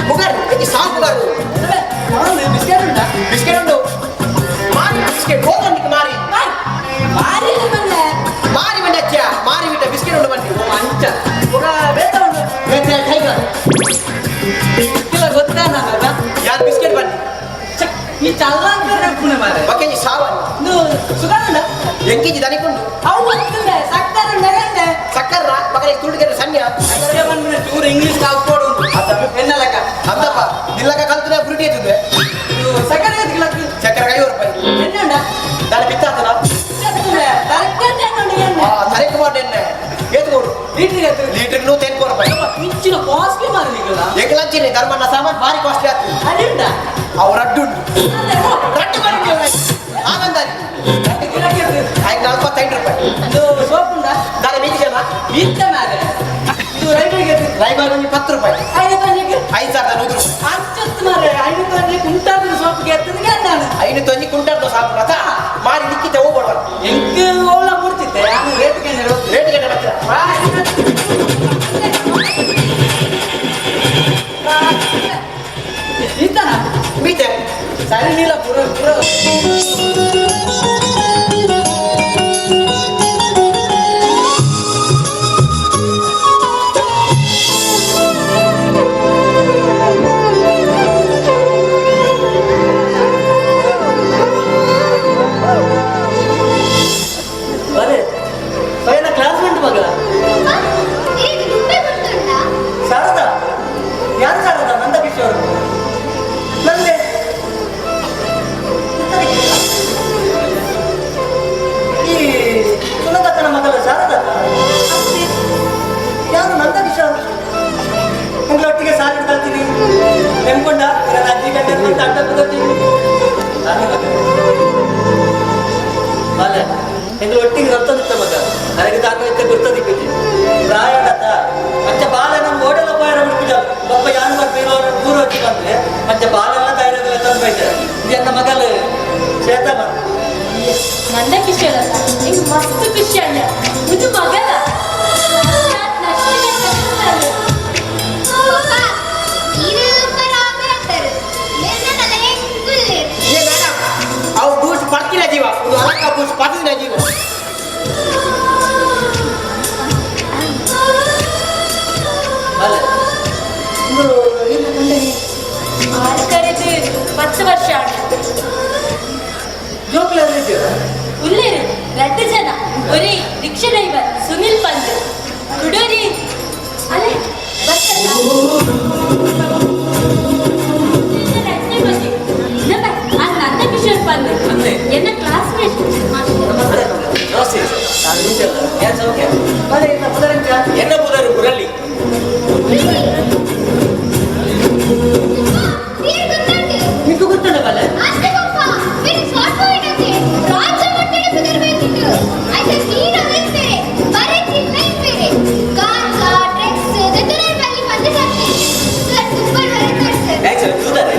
ಮುಗರ್ ಎಂಚಿ ಸಾವು ಮುಗರ್ ಬಿಸ್ಕೆಟ್ ಉಂಟಾ? ಬಿಸ್ಕೆಟ್ ಉಂಡು ಮಾರಿ ಬಿಸ್ಕೆಟ್ ಹೋಗಂಡಿಗೆ ಮಾರಿ ಮಾರಿ ಬಂದೆ ಮಾರಿ ಬಂಡೆ ಅಚ್ಚ ಮಾರಿ ಬಿಟ್ಟ ಬಿಸ್ಕೆಟ್ ಉಂಡು ಬಂಡಿ ಅಂಚ ಬೊಕ ಬೇತ ಉಂಡು ಬೇತೆ ಟೈಗರ್ ಇಲ್ಲ ಗೊತ್ತಾ ನಾನು ಯಾರು ಬಿಸ್ಕೆಟ್ ಬನ್ನಿ ಈ ಚಲ್ಲಾಂತರ ಪುಣೆ ಮಾರೆ ಬಕೆಂಜಿ ಸಾವನ್ ಇದು ಸುಗಂಧ ಎಂಕೆಜಿ ದನಿಕೊಂಡು ಅವು ಗೊತ್ತಿಲ್ಲ ಸಕ್ಕರೆ ಉಂಡೆ ಸಕ್ಕರ್ರ ಮಗನಿಗೆ ತುಳುಗೆರೆ ಸನ್ಯ ಸಕ್ಕರೆ ಬಂದ್ಬಿಟ್ಟು ಚೂರು ಇಂಗ್ಲೀಷ್ ಕಲ್ತ್ಕೊಡು ಎನ್ನ ಲೆಕ್ಕ ಅಂತಪ್ಪ ನಿಲ್ಲಕ ಕಲ್ತನ ಬುರುಟಿ ಎತ್ತಿದ್ವೆ ಇದು ಸಕ್ಕರೆ ಎತ್ತಿಗ್ಲಕ್ಕ ಚಕ್ಕರ 5 ರೂಪಾಯಿ ಎಣ್ಣೆ ಉಂಡ ದಾನಿ ಪಿತ್ತಾತನ ತರಕಾರಿ ಎಣ್ಣೆ ಎಣ್ಣೆ ಆ ತರಕು ಮಾಡಿ ಎಣ್ಣೆ ಏತ್ಕೊಡು ಲೀಟ್ರಿಗೆ ಎತ್ತು ಲೀಟರ್ 180 ರೂಪಾಯಿ ಮಿಂಚಿನ ಕಾಸ್ಟ್ಲಿ ಮಾರಲಿಕ್ಕಿಲ್ಲ ಎಂಕಲಂಚಿನಿ ಧರ್ಮಣ್ಣ ಸಾಮಾನು ಭಾರಿ ಕಾಸ್ಟ್ಲಿ ಆಗ್ತದೆ ಅಲ್ಲಿ ಉಂಟಾ ಅವು ರಡ್ಡು ಉಂಟು ರಡ್ಡು ಬರುತ್ತೆ ಆನಂದಾರಿ ಐದು 45 ರೂಪಾಯಿ ಇದು ಸೋಪ್ ಉಂಟಾ ದಾನಿ ಮೀತಿ ಜನ ಮೀತ ಮಾರೆ ಇದು ರೈತರಿಗೆ ರೈಬಾರ್ ಒಂದು 10 ರೂಪಾಯಿ 5 ತೊಂಜಿಗೆ 5100 ರೂಪಾಯಿ ಅಂಚತ್ತು ಮಾರೆ 5 ತೊಂಜಿ ಕುಂಟಾದ ಸೋಪ್ಗೆ ಎತ್ತದಕ್ಕೆ ನಾನು 5 ತೊಂಜಿ ಕುಂಟಾರ್ದ ಸಾಕು ರಥ ಮಾರಿ ನಿಕ್ಕಿತ ಹೋಗ್ಬೇಡ ಎಂಕ್ ಓಲ ಮುಡ್ತಿದ್ದೆ ನಾನು ರೇಟ್ ಕೇಳಿ ರೇಟ್ ಗಂಟೆ ಬರ್ತೀರ ಈತನ ಮೀತೆ ಸರಿ ನೀಲ ಪುರ ಪುರ ಬರೇ ಪೈನ ಕ್ಲಾಸ್ಮೇಟ್ ಮಗಳ ಶಾರದಾ ಯಾರು ಶಾರದಾ ನಂದ ಕಿಶೋರ್ ನಂದೆ ಈ ಸುನಂದಕ್ಕನ ಮಗಳ ಶಾರದಾ ಯಾರು ನಂದ ಕಿಶೋರ್ ಒಟ್ಟಿಗೆ ಸಾಲಿ ಕಲ್ತೀನಿ ನೆನ್ಕೊಂಡ ನನ್ನ ಅಜ್ಜಿ ಗಂಟೆ ಅಂತ ಅಡ್ಡ ಕೂತೀನಿ ಬಾಲೆ ಎಂಗ್ಳು ಒಟ್ಟಿಗೆ ರಕ್ತದಿತ್ತ ಮಗ ನನಗೆ ತಾನು ಇತ್ತ ಗುರ್ತದಿಕ್ಕಿದ್ದಿ ಪ್ರಾಯಣತ ಅಂಚ ಬಾಲೆ ನಮ್ಮ ಓಡೆಲ್ಲ ಪಾಯರ ಬಿಡ್ಪಿಜ ಬಪ್ಪ ಯಾನು ಬರ್ತೀರೋ ದೂರ ಹೋಗಿ ಬಂದ್ರೆ ಅಂಚ ಬಾಲೆಲ್ಲ ತಯಾರಾಗಲ್ಲ ತಂದು ಬೈತಾರೆ ಇದು ನನ್ನ ಮಗಲು ಶ್ವೇತ ಬಂದು ನಂದ ಕಿಶೋರ್ ಅಲ್ಲ ಹಿಂಗ್ ಮಸ್ತ್ ಖುಷಿ ಅಲ್ಲ ಇದು ಮಗನ ಏ ಮೇಡಮ್ ಅವು ಬೂಸ್ಟ್ ಪಡ್ತಿನ ಜೀವ ಒಂದು ಅಲಕ್ಕ ಬೂಸ್ಟ್ ಪಡ್ತಿನ ಜೀವ ಬಾಲೆ ಇದು ಏನು ಕಂಡನಿ ಆರು ಕರೆದು 10 ವರ್ಷ ಆಂಡ್. ಜೋಕ್ಲ ಇದ್ದೀರಾ ಉಲ್ಲೇರು ರಡ್ಡು ಜನ ಒರಿ ರಿಕ್ಷಾ ಡ್ರೈವರ್ ಸುನಿಲ್ ಪಂತ್ ಕುಡೋರಿ ಅಲೆ ಬರ್ತಲ್ಲ ನಂದ ಕಿಶೋರ್ ಪಂತ್ ಅಂದೆ. ಎನ್ನ ಕ್ಲಾಸ್ಮೇಟ್ ನಮಸ್ತೆ ನಮಸ್ತೆ ನಾನು ನಿಂತೆಲ್ಲ ಏನ್ ಸೌಖ್ಯ ಬಾಲೆ ಇನ್ನ ಪುದರಂಚ ಎನ್ನ ಪುದರು ಮುರಳಿ ನಿಂಕು ಗೊತ್ತುಂಡ ಬಾಲೆ thanks ತೂತಾರೆ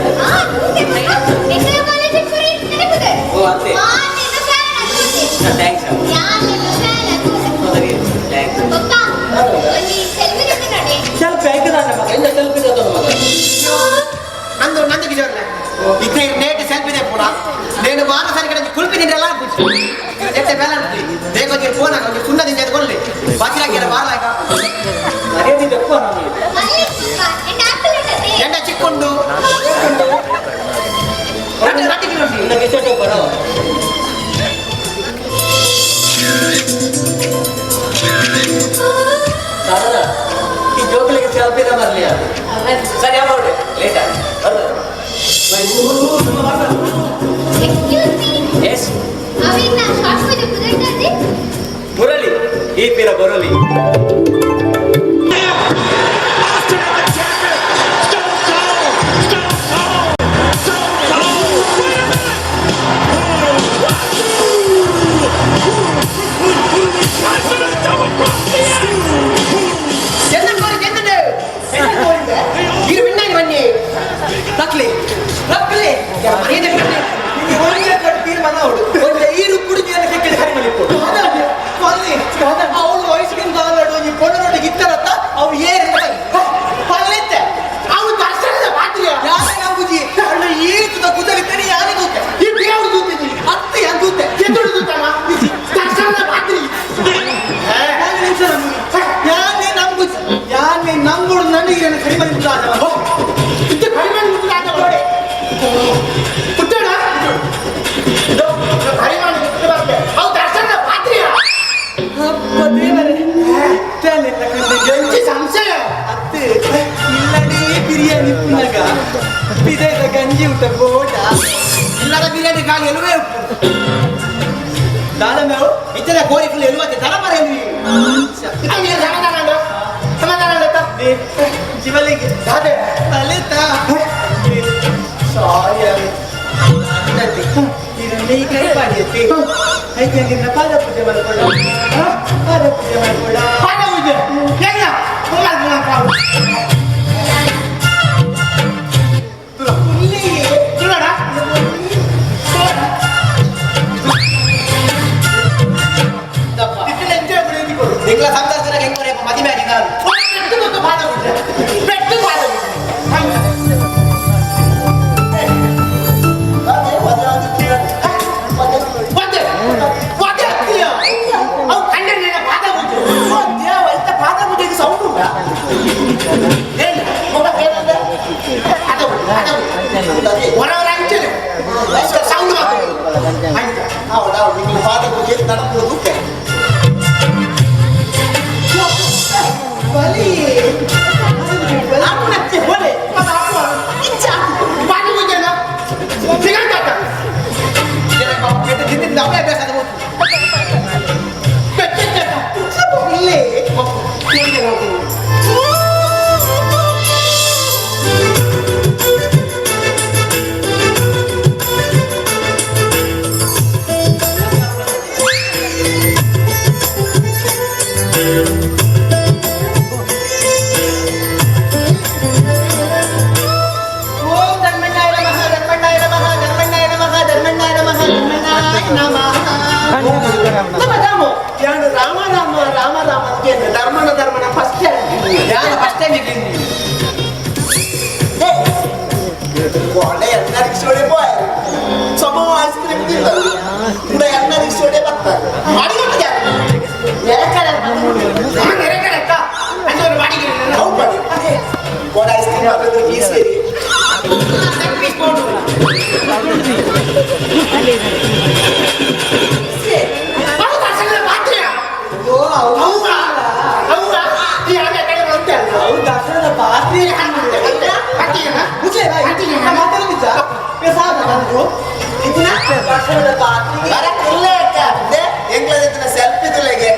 ಓ, ಅಂತೆ. Thanks thanks ಸ್ವಲ್ಪ ಐಕದಾನ ಮಗ ಇಲ್ಲ ಸೆಲ್ಫಿ ತಗೊಂಡು ಮಗ ನಂದು ನಂದು ಕಿಶೋರ್ನ ಇದ್ದ ನೇಟ್ ಸೆಲ್ಫಿ ಇದೆ ಪೂರ నేను ವಾರ ಸರಿ ಕಡೆ ಕುಲ್ಪಿ ತಿಂದ್ರಲ್ಲ ಎಟ್ಟೆ ಬೇಲ ದೇಗೊಂಜಿ ಫೋನ್ ಆಗ ಸುಣ್ಣ ತಿಂದ ಕೊಲ್ಲಿ ಬಾಚಿರಾಕಿರ ಬಾರ್ಲಾಕ ಮರ್ಯಾದೆ ತಪ್ಪು ನಮಗೆ ಎಂಡ ಚಿಕ್ಕೊಂಡು ರಟ್ಟಿ ರಟ್ಟಿ ಕಿಲೋ ಇನ್ನ ಕಿಶೋರ್ ಬರೋ ಶಾರದಾ ಈ ಜೋಕ್ಲಿಗೆ ಸೆಲ್ಫಿ ಬರ್ಲಿಯಾ ಸರಿ ಯಾವ ಲೇಟ್ ಎಸ್ ಮುರಳಿ ಈ ಪೀರ ಬರಲಿ ಚೆಂದನ್ ಕೋರಿ ಚೆಂದನ್ ಇರು ವಿನ್ನಾಯಿ ಬನ್ನಿ ತಕ್ಲಿ ತಕ್ಲಿ ಮರ್ಯಾದೆ ಕೊಡಿ. ನಿಮಗೆ ಒಂದೇ ಕಡೆ ತೀರ್ಮಾನ ಅವಳು ಒಂದೇ ಈ ರುಕ್ಕುಡು ಜೀವನ ಕೆಕ್ಕಿ ಹರಿಮಲಿಪ್ಪು ಅವಳು ವಯಸ್ಸಿಗಿಂತ ಆಲಾಡು ಈ ಪೊಣ್ಣು ಇಲ್ಲದ ಬಿರಿಯಾನಿ ಖಾಲಿ ಎಲುವೆ ಉಪ್ಪು. ದಾದ ಮೇವು. ಇತ್ತದ ಕೋರಿ ಫುಲ್ ಎಲುವತ್ತೆ ದರ ಮರ ಎಲುವಿ. ಸಮಾಧಾನ ಸಮಾಧಾನ. ಶಿವಲಿಂಗ. ದಾದೆ. ಲಲಿತಾ, ಸಾರಿ. ಈ ಕೈ ಪಾಡಿಯತ್ತಿ ಐತೆ. ಪಾದ ಪೂಜೆ ಮಾಡ್ಕೊಳ್ಳ, ಪಾದ ಪೂಜೆ ಮಾಡ್ಕೊಳ್ಳ. ಪಾದ ಪೂಜೆ ಎಲ್ಲ. ನಿಂಗ್ಲ ಸಂದರ್ಶನ ಹೆಂಗ್ ಮದುವೆ ಆಗಿದ್ದಾನೆ. ಪೆಟ್ಟು ಪಾದ ಪೂಜೆ, ಪೆಟ್ಟು ಪಾದ ಪೂಜೆ. ಒದ್ದೆ ಒದ್ದೆ ಅತ್ತಿಯ ಅವು ಕಂಡಣ್ಣ ಪಾದ ಪೂಜೆ. ಓ ದೇವ, ಇಂಥ ಪಾದ ಪೂಜೆಗೆ ಸೌಂಡ್ ಉಂಟಾ? ಏನು ಮಗ ಏನಂದೆ? ಪಾದ ಪೂಜೆ, ಪಾದ ಪೂಜೆ. ಹೊರ ಹೊರ ಅಂಚನೆ ಸೌಂಡ್ ಮಾಡ್ತಾರೆ. ಹೌದು ಹೌದು, ನಿಮ್ಮ ಪಾದ ಪೂಜೆ ನಡಪುವುದು. ಬಲಿ ಆಪುನಕ್ಕೆ ಹೋಲೆ ಇಚ್ಛೆ ಪಾದ ಪೂಜೆನ ಸಿಗಂತ ಪೆಟ್ಟು ತಿಂದಿದ್ದು ಅವೇ ಅಭ್ಯಾಸ ಅದು. ಪೆಟ್ಟು ಇಲ್ಲೇ. ಓಂ ಧರ್ಮಣ್ಣಾಯ ನಮಃ, ಧರ್ಮಣ್ಣಾಯ ನಮಃ, ಧರ್ಮಣ್ಣಾಯ ನಮಃ, ಧರ್ಮಣ್ಣಾಯ ನಮಃ, ಧರ್ಮಣ್ಣಾಯ ನಮಃ. ನಮ್ಮ ದಾಮು ಯಾನು ರಾಮ ರಾಮ ರಾಮ ರಾಮ ಅಂತ ಏನು ಧರ್ಮನ ಧರ್ಮನ ಫಸ್ಟ್. ಯಾರು ಫಸ್ಟ್ ಟೈಮ್ ಕೋಡೆ ಎಣ್ಣ ರಿಕ್ಷೋಡೆ ಬಾಯ್ ಸಮ ಐಸ್ ಕ್ರೀಮ್ ತಿನ್ನಲ್ಲ ಕೂಡ ಎಣ್ಣ ರಿಕ್ಷೋಡೆ ಬರ್ತಾರೆ. ಹೌದು ಮಾಡಿ ಕೋಡೆ ಐಸ್ ಕ್ರೀಮ್ ಹಾಕಿದ್ರೆ ಪೀಸ್ ಸೇರಿ. ಅವು ದರ್ಶನದ ಪಾತ್ರೆ. ದರ್ಶನದ ಪಾತ್ರೆ. ಬರಕ್ಕಿಲ್ಲ. ಎಂಗ್ಲದ ಸೆಲ್ಫಿ ತುಲೆಗೆ.